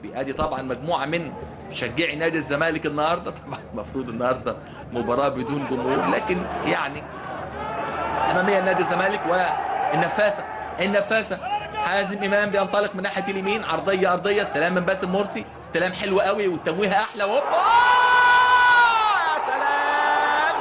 الاولمبي. ادي طبعا مجموعة من مشجعي نادي الزمالك النهارده، طبعا المفروض النهارده مباراة بدون جمهور، لكن يعني امامية نادي الزمالك. والنفاسه، النفاسه حازم امام بينطلق من ناحية اليمين، عرضية ارضية، استلام من باسم مرسي، استلام حلو قوي والتمويه احلى، وهوبا يا سلام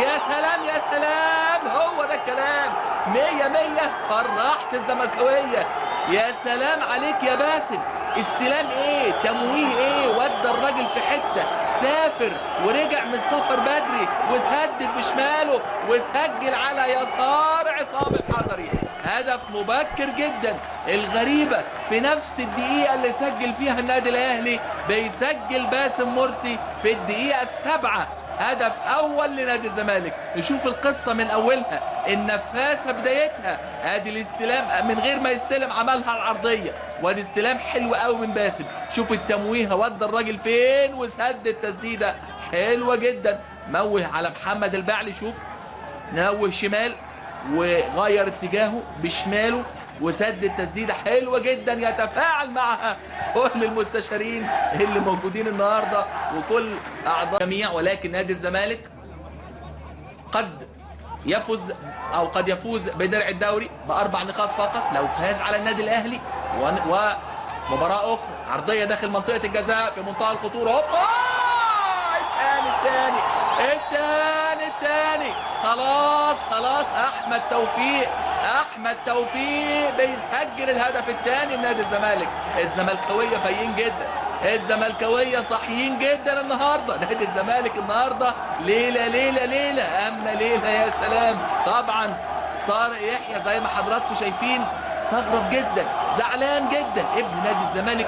يا سلام يا سلام، هو ده الكلام، 100 100. فرحت الزملكاويه، يا سلام عليك يا باسم، استلام ايه، تمويه ايه، ودى الراجل في حتة، سافر ورجع من السفر بدري وسدد بشماله وسجل على يسار عصام الحضري، هدف مبكر جدا. الغريبة في نفس الدقيقة اللي سجل فيها النادي الاهلي بيسجل باسم مرسي في الدقيقة 7 هدف اول لنادي الزمالك. نشوف القصة من اولها، النفاسه بدايتها، ادي الاستلام من غير ما يستلم عملها العرضية، وادي استلام حلو قوي من باسم، شوف التمويه ودى الراجل فين وسد التسديده حلوة جدا، موه على محمد البعلي، شوف نوه شمال وغير اتجاهه بشماله وسد التسديده حلوة جدا، يتفاعل معها كل المستشارين اللي موجودين النهارده وكل اعضاء الجميع. ولكن نادي الزمالك قد يفوز او قد يفوز بدرع الدوري ب4 نقاط فقط لو فاز على النادي الاهلي. ومباراة اخرى، عرضية داخل منطقة الجزاء في منتهى الخطورة، هوبا الثاني الثاني الثاني الثاني، خلاص خلاص، احمد توفيق، احمد توفيق بيسجل الهدف الثاني لنادي الزمالك. الزملكاويه فايقين جدا، الزملكاويه صاحيين جدا النهارده، نادي الزمالك النهارده ليلة ليلة ليلة، اما ليلة يا سلام. طبعا طارق يحيى زي ما حضراتكم شايفين استغرب جدا، زعلان جدا، ابن نادي الزمالك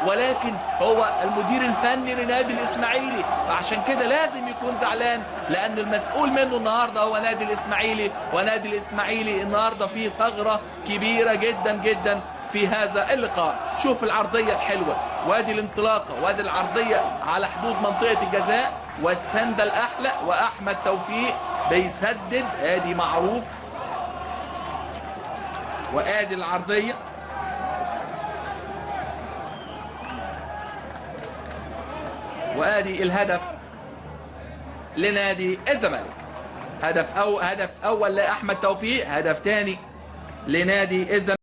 ولكن هو المدير الفني لنادي الاسماعيلي، فعشان كده لازم يكون زعلان، لان المسؤول منه النهارده هو نادي الاسماعيلي، ونادي الاسماعيلي النهارده فيه ثغره كبيرة جدا جدا في هذا اللقاء. شوف العرضية الحلوة، وادي الانطلاقة، وادي العرضية على حدود منطقة الجزاء، والسنده الاحلى، واحمد توفيق بيسدد، ادي معروف، وادي العرضية، وادي الهدف لنادي الزمالك. هدف اول لاحمد توفيق، هدف ثاني لنادي الزمالك.